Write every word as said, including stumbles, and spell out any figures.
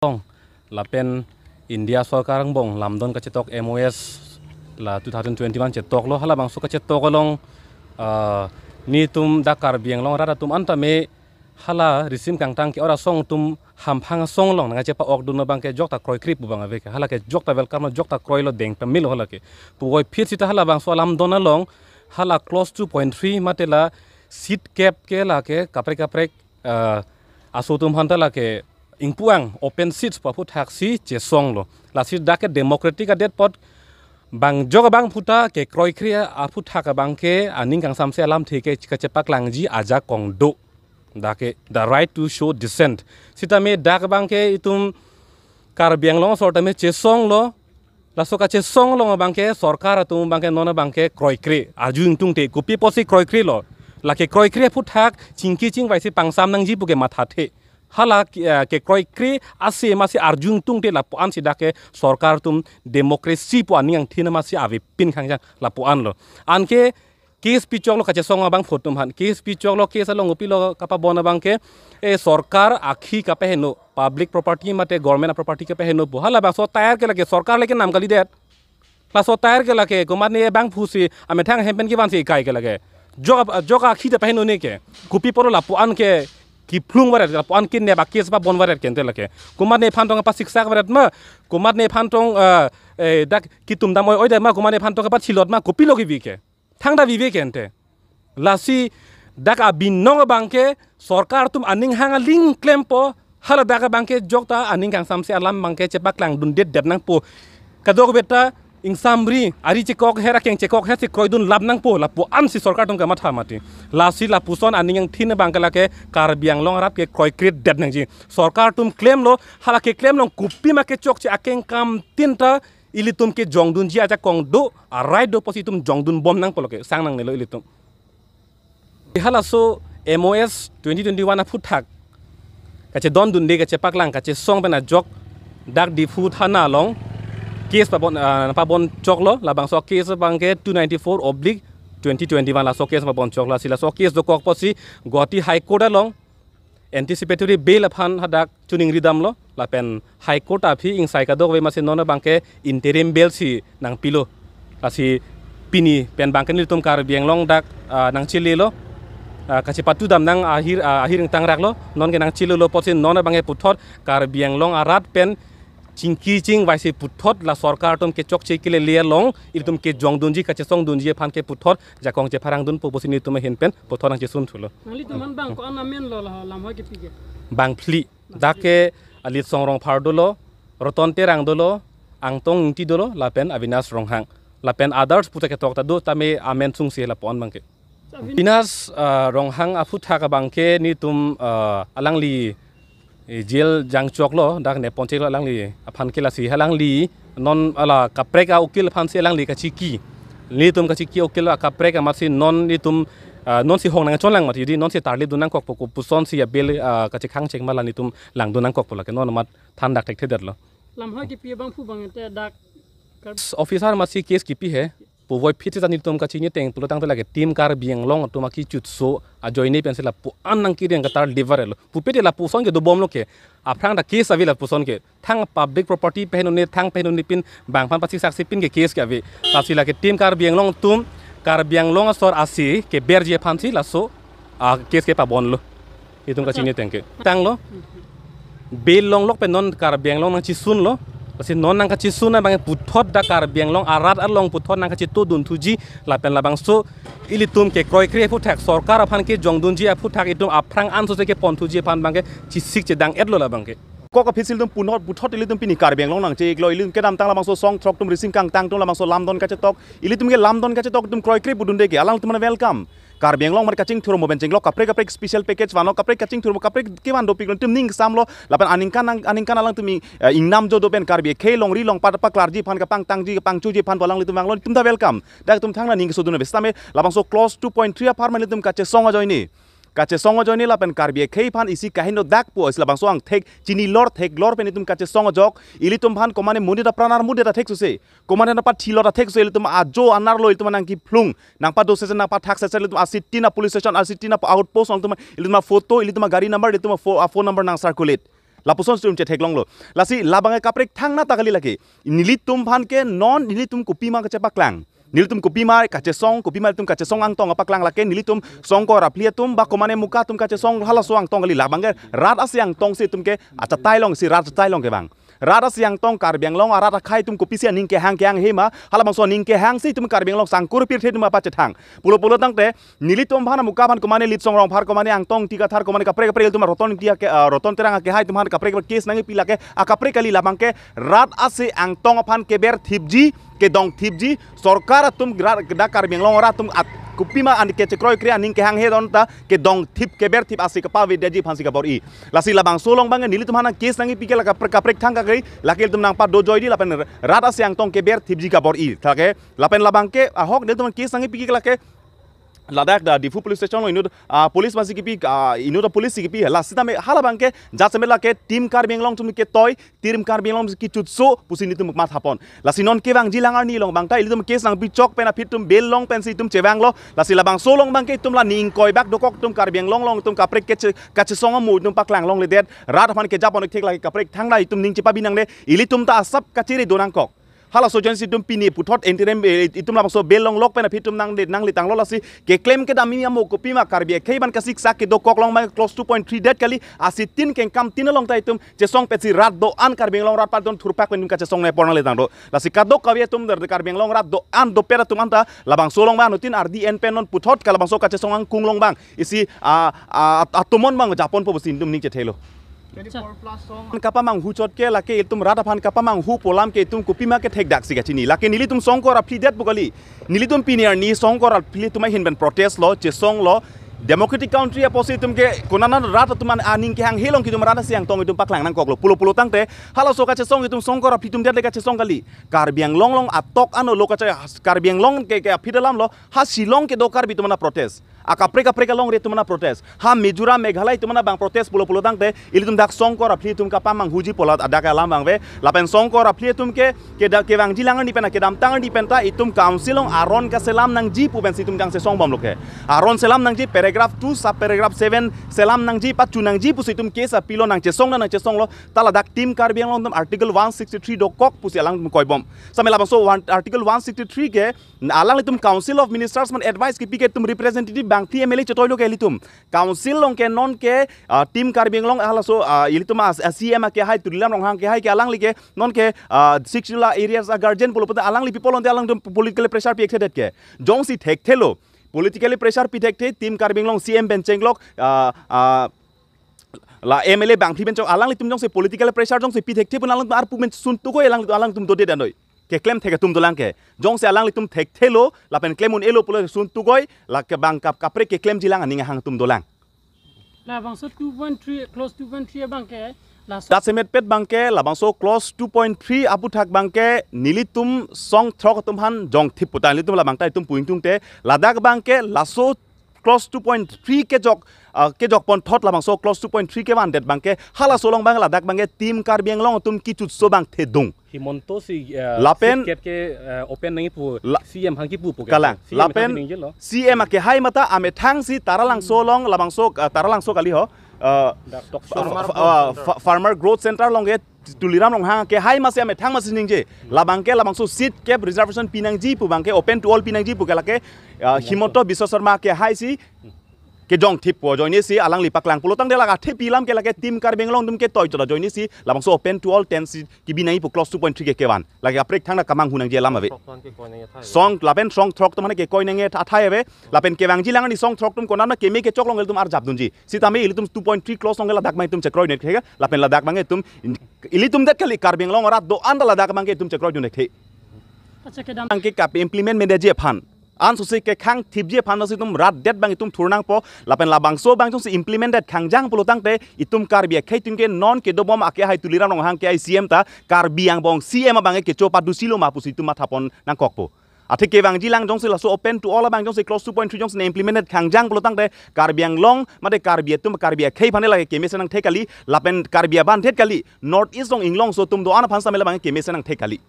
Lapen India Sorkar angbong lamdon kachetok M O S la two thousand twenty-one chetok lo, halabangso kachetok along, ah, netum dak Karbi Anglong arat atum anta me hala risim kangtang ke-ot asong atum hamphang asong along nangchepa-okdun abang ke jokta kroikre pu abang ave ke, hala ke jokta welcome lo, jokta kroi lo, deng pamil lo hala ke. Puvoiphit sita halabangso alamdon along hala clause two point three mate la seat cap ke la ke kaprek kaprek, ah, aso atum aphanta la ke ingpu-ang open seats pu aphuthak si chesong lo. Lasi dak ke democratic adet apot bang jok abang aphuthak ke kroikre aphuthak abang ke aning kangsamse alamthe ke kachepaklangji ajakong do. Dak ke the right to show dissent. Sitame dak abang ke itum Karbi Anglong asor tame chesong lo. Laso kachesong along abang ke sorkar atum abang ke non abang ke kroikre arju ingtungte, kopi apotsi kroikre lo. La ke kroikre aphuthak chingki chingvai si pangsam nangji pu ke mathathe. Hala ke, eh, ke kroikre ase masi arju ingtungte lapu-an si dak ke sorkar atum democracy pu aning angthin masi avepin khangjang lapu-an lo. Anke case pichok lo kachesong abang aphuthak atum aphan. Case pichok lo, case along kopi lo kapabon abang ke, eh, sorkar akhi kapaheno, public property mate government property kapaheno pu. Halabangso tyre ke la ke sorkar le kenam kalidet. Laso tyre ke la ke komatne bangphu si amethang hem pen kevan si ekai ke la ke. Jok, jok akhi ta paheno ne ke. Kopi apotlo lapu-an ke kiphlung varet, lapu-an ke ne ba case pabon varet ke ante la ke. Komatne aphan tong pasiksak varet ma, komatne aphan tong, eh, eh, dak kitum dam oi oi det ma, komatne aphan tong pachilot ma, kopilo kevi ke. Thangta vive ke ante. Lasi dak abinong abang ke sorkar atum aning hang aling klempo, hala dak abang ke jokta aning kangsamse alam abang ke chepaklangdundedet nangpo. Kadokave ta ingsamri, ari chekok her, akeng chekok her si kroidun lap nangpo, lapu-an si sorkar atum kamatha mati. Lasi lapuson aning angthin abang ke la ke Karbi Anglong arat ke kroikredet nangji. Sorkar atum klemlo, hala keklem along kopi ma kechokche akeng kamtin ta ilitum kejongdunji ajakong do, a-right do apotsi itum jongdunbom nangpo, lo ke sang nangnelo ilitum. Halaso M O S twenty twenty-one aphuthak kachedondunde, kachepaklang, kachesong pen ajok dak Diphu thana along case pabon, ah, pabon choklo, labangso case abang ke two ninety-four oblique twenty twenty-one, laso case pabon choklo. Lasi laso case dokok apotsi Guwahati High Court along anticipatory bail aphan hadak choningri damlo, lapen High Court aphi ingsai kadokave masi non abang ke interim bail si nangpilo. Lasi pini pen abang ke nelitum Karbi Anglong dak, ah, nangchelelo, ah, kachepatu dam nang ahir, ah, ahir ingtang raklo, non ke nangchelelo apotsi non abang ke puthot Karbi Anglong arat pen chingki chingvai si puthot la sorkar atum kechokche kelele along ilitum kejongdunji, kachesongdunji aphan ke puthot jakong chepharangdunpo pusi nelitum ahin pen puthot nangchesunthulo. Nanglitum aphan bang ko-an amen lo la lamhoi kepi ke? Bang phli. Dak ke Alitsong Rongphar dolo, Roton Terang dolo, Angtong Ingti dolo, lapen Avinash Ronghang. Lapen others puta ketok ta do, tame amen sungsi lapu-an abang ke. Avinash, ah, Ronghang aphuthak abang ke nelitum, ah, alangli, eh, jail jangchoklo, dak nepon cheklo alangli aphan ke. Lasi alangli non hala kaprek a-ukil aphan si alangli kachiki. Nelitum kachiki ukil akaprek amatsi non nelitum, ah, non si hong nangchonlang mati, jodi non si tarlip dun nangkokpo, kopuson si a-bail, ah, kachekhang chek ma la nelitum langdun nangkokpo, la ke non amat than dak thekthedetlo. Lamhoi kepi abangphu abang te dak kar- Officer amatsi case kepi he. Puvoiphit ta nelitum kachiniteng pulotangte la ke Team Karbi Anglong atum akechutso ajoine pensi lapu-an nangkereng katar deliver lo. Pupe te lapuson ke dobomlo ke. Aphrang ta case ave lapuson ke. Thang public property paheno ne, thang paheno ne pin, bang aphan pasiksaksi pin ke case ke ave. Lasi la ke Team Karbi Anglong atum, Karbi Anglong asor asi keberji aphansi laso, ah, case ke pabonlo. Itum kachiniteng ke. Tanglo. Bail longlok pen non Karbi Anglong nangchisunlo. Lasi non nangkachisun abang puthot dak Karbi Anglong arat along puthot nangkachetodunthuji lapen labangso ilitum kekroikre aphuthak, sorkar aphan kejongdunji aphuthak itum aphrang ansose keponthuji aphan abang ke chesik chedang-etlo labang ke. Kok aphi si ilitum puthot, puthot ilitum pini Karbi Anglong nangche-iklo, ilitum kedamtang labangso song throk atum risim kangtang atum labangso lamdon kachetok, ilitum ke lamdon kachetok itum kroikre pudunde ke, alangtum aphan welcome. Karbi Anglong mar kachingthur mo benchinglo, kaprek kaprek special package vanlo, kaprek kachingthur mo, kaprek kevan dopiklo, itum ning samlo, lapen aningkan nang, aningkan alangtum, eh, ingnam jo do pen Karbi akhei longri longpat paklarji aphan, kapangtangji, kapangchoji aphan pu alanglitum vanglo, itum ta welcome. Dak itum thangta ning kesodun ave sitame, labangso clause two point three apharman ilitum kachesong ajoine. Kachesong ajoine lapen Karbi akhei aphan isi kaheno dak pu isi labangso angthek chinilor theklor pen itum kachesong ajok, ilitum aphan komane monit apran armut det athek suse, komane na pathilot athek suse, ilitum ajo anerlo, ilitum nangkiphlung, nangpadosese, nangpathak sese, ilitum asitin a-police station, asitin a-outpost along itum, ilitum a-photo, ilitum a-gari number, ilitum a-pho-, a-phone number nang-circulate. Lapuson si itum chetheklonglo. Lasi labang ke kaprek thangnat ta kali lake. Nelitum aphan ke non nelitum kopima kachepaklang. Nelitum kopima kachesong, kopima nelitum kachesong angtong kapaklang lake, nelitum Songkor aphli atum ba komane muka atum kachesong halaso angtong kali, labang ke rat ase angtong si itum ke achatai long si rat achatai long ke bang. Rat ase angtong Karbi Anglong arat akhei atum kopisi aning kehang kehang he ma, halabangso aning kehang si itum Karbi Anglong sangkur pirthe atum apachethang. Pulo pulo tangte, nelitum aphan amuka aphan komane Litsong Rongphar komane Angtong Ingti Kathar komane kaprek kaprek ilitum Roton Ingti ake, ah, Roton Terang akehai atum aphan kaprek kaprek case nangkepi lake, akaprek kali labang ke rat ase angtong aphan keber thipji, kedong thipji, sorkar atum rat, dak Karbi Anglong rat atum at, kopima an kechekroi kre aning kehang he don ta kedong thip keber thip ase kapavedetji aphan si kabor-i. Lasi labangso along abang nelitum aphan case nangkepi ke la kaprek kaprek thang kakri, lake ilitum nangpadojoidi lapen rat ase angtong keber thipji kabor-i. Lake lapen labang ke ahok nelitum case nangkepi ke lake ladak dak Diphu police station along inut, ah, police masi kipi, ah, inut police si kipi, la sitame halabang ke jasemet lake Team Karbi Anglong atum ketoi, Team Karbi Anglong kechutso pusi nelitum mathapon. Lasi non kevangji alang arni along abang ta ilitum case nangpichok pen aphi itum bail long pensi itum chevanglo. Lasi labangso along abang ke itum la ning ingkoi bak dokok atum Karbi Anglong along atum kaprek keche, kachesong amu itum paklang longledet. Rat aphan kejapon thek lake kaprek thangnat itum ning chepabi nangne. Ilitum ta asap kachere do nangkok. Halaso ajoine si itum pini puthot interim, eh, itum labangso bail longlok pen aphi itum nang, nanglitanglo. Lasi keklem kedam kimi amo kopima Karbi akhei aphan kasiksak kedokok along abang clause two point three det kali, asitin kengkam tin along ta itum chesong petsi rat do-an Karbi Anglong rat pat don thurpak pen itum kachesong ne porna letang do. Lasi kadokave atum der Karbi Anglong rat do-an dopet atum anta labangso along abang anuttin ardi en pen non puthot ke labangso kachesong angkung along abang isi, ah, ah, atomon abang japonpo pusi itum ning chethelo. Twenty-four plus song. Kapamanghu chot ke lake itum rat aphan kapamanghu pu alam ke itum kopima kethekdak si kachini. Lake nelitum Songkor aphli det pu kali. Nelitum pini arni Songkor aphli atum ahin pen protest lo, chesonglo. Democratic country apotsi itum ke konatna rat atum an aning kehang he along ke itum rat ase angtong itum paklang nangkoklo. Pulo pulo tangte halaso kachesong itum Songkor aphli atum det le kachesong kali. Karbi Anglong along atok ano lo kache, Karbi Anglong ke, ke aphi dalam lo. Ha Shillong kedo Karbi atum aphan protest. Akaprek kaprek alongri atum aphan protest. Ha Mizoram, Meghalaya atum aphan abang protest pulo pulo tangte ilitum dak Songkor aphli atum kapamanghuji pu la adak alam abang ave. Lapen Songkor aphli atum ke, ke dak kevangji alang arni pen kedamtang arni pen ta itum council along aron kaselam nangji pu pensi itum jangse songbomlo ke. Aron selam nangji paragraph two sub paragraph seven selam nangji pachu nangji pusi itum case apilo, nangchesong nang nangchesonglo, ta ladak Team Karbi Anglong atum article one sixty-three dokok pusi alangtum koibom. Same labangso one, article one sixty-three ke alanglitum Council of Ministers aphan advice kipi ke itum representative bangphli M L A chetoilo ke ilitum. Council along ke non ke, ah, Team Karbi Anglong halaso, ah, ilitum as, ah, C M akehai Tuliram Ronghang akehai ke alangli ke non ke, ah, Sixth Schedule areas a-guardian pulo pulote alangli pi pulote alangtum politically pressure pi ekthedet ke. Jongsi thekthelo. Politically pressure pi thekthe Team Karbi Anglong C M pen chenglok, ah, ah, la M L A bangphli pen chok alanglitum jongsi political pressure jongsi pi thekthe pun alangtum arpu men sun tukoi alang, alangtum dode danoi. Keklem thek atum dolang ke. Jongsi alanglitum thekthelo, lapen klem un-elo pulo sun tukoi, la kebang kap kaprek keklemji alang aning ahang atum dolang. Labangso two point three, clause two point three abang ke, laso. Jasemet pet abang ke, labangso clause two point three aputhak abang ke, nelitum Songthrok atum aphan jongthip puta, nelitum labang ta itum puing tungte, ladak abang ke, laso clause two point three kejok, ah, kejok pon thot labangso clause two point three kevandet abang ke, halaso along abang ladak abang ke Team Karbi Anglong atum kechutso abang thedung. Himanta si, ah, lapen seat ket ke, ah, open nangji pu, la-, C M aphan kipu pu ke. Kalang. C M lapen aphan ningjelo. C M akehai mate amethang si Taralangso along labangso, ah, Taralangso kali ho. Ah, dak Tokso. Fa-, fa-, ah, fa-, Farmer Growth Center along ke Tuliram Ronghang akehai masi amethang masi ningje. Labang ke labangso seat kep reservation pi nangji pu abang ke open to all pi nangji pu ke lake, ah, Himanta Biswa Sarma akehai si kejongthip po ajoine si alangli paklang pulo tangte lake thepi alam ke lake Team Karbi Anglong atum ketoi chot ajoine si labangso open to all ten si kibi nangji pu clause two point three ke kevan. Lake kaprek thangta kamanghu nangji alam ave. Song lapen Songthrok atum aphan kekoi nangji athai ave. Lapen kevangji alang arni Songthrok atum konatna keme kechok along ilitum arjap dunji. Sitame ilitum two point three clause along ladak abang itum chekroidunde ke. Lapen ladak abang itum in-, ilitum det kali Karbi Anglong arat do-an ta ladak abang ke itum chekroidunde ke. Accha, kedam abang ke kap implement medeji aphan. Ansose kekhang thipji aphan si itum rat det abang itum thur nangpo, lapen labangso abang itum si implement det khangjang pulo tangte itum Karbi akhei atum ke non kedobom akehai Tuliram Ronghang akehai C M ta Karbi angbong C M abang ke kecho padusi lo ma pusi itum mathapon nangkokpo. Athe kevangji alang jongsi laso open to all abang jongsi clause two point three jongsi ne implement det khangjang pulo tangte Karbi Anglong mate Karbi atum Karbi akhei aphan lake kemesen nangthek kali, lapen Karbi abang thek kali, North East along inglongso atum do-an aphan same labang kemesen nangthek kali.